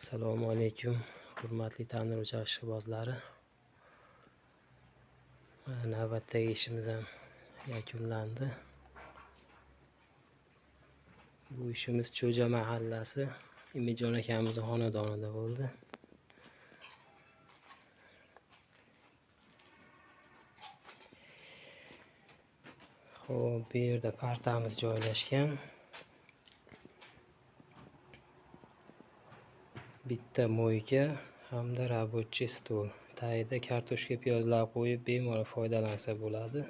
Assalomu alaykum, hurmatli tandir o'choq ishqibozlari. Mana navbatdagi ishimiz ham yakunlandi. Bu ishimiz Cho'ja mahallasi, Imijon akamizning xonadonida bo'ldi. Xo'p, bu yerda partamiz joylashgan. Bitta moyka hamda rabochiy stol. Tagida kartoshka, piyozlar qo'yib bemalol foydalansa bo'ladi.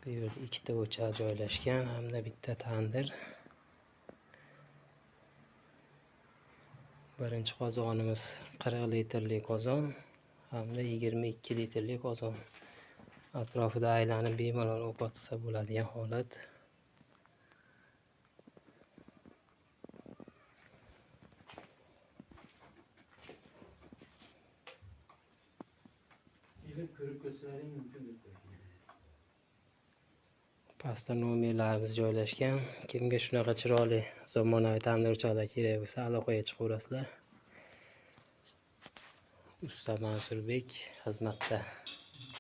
Bu yerda ikkita o'choq joylashgan hamda bitta tandir. Birinchi qozonimiz 40 litrli qozon hamda 22 litrli qozon. Atrofida aylanib bemalol ovqat qilsa bo'ladigan holat. Kelib ko'rib ko'rsalaring mumkin deb qo'ying. Pastda nomerlarimiz joylashgan. Kimga shunaqa chiroyli zamonaviy tandir o'choqlar kerak bo'lsa, aloqaga chiqaverasizlar. Usta Mansurbek xizmatda.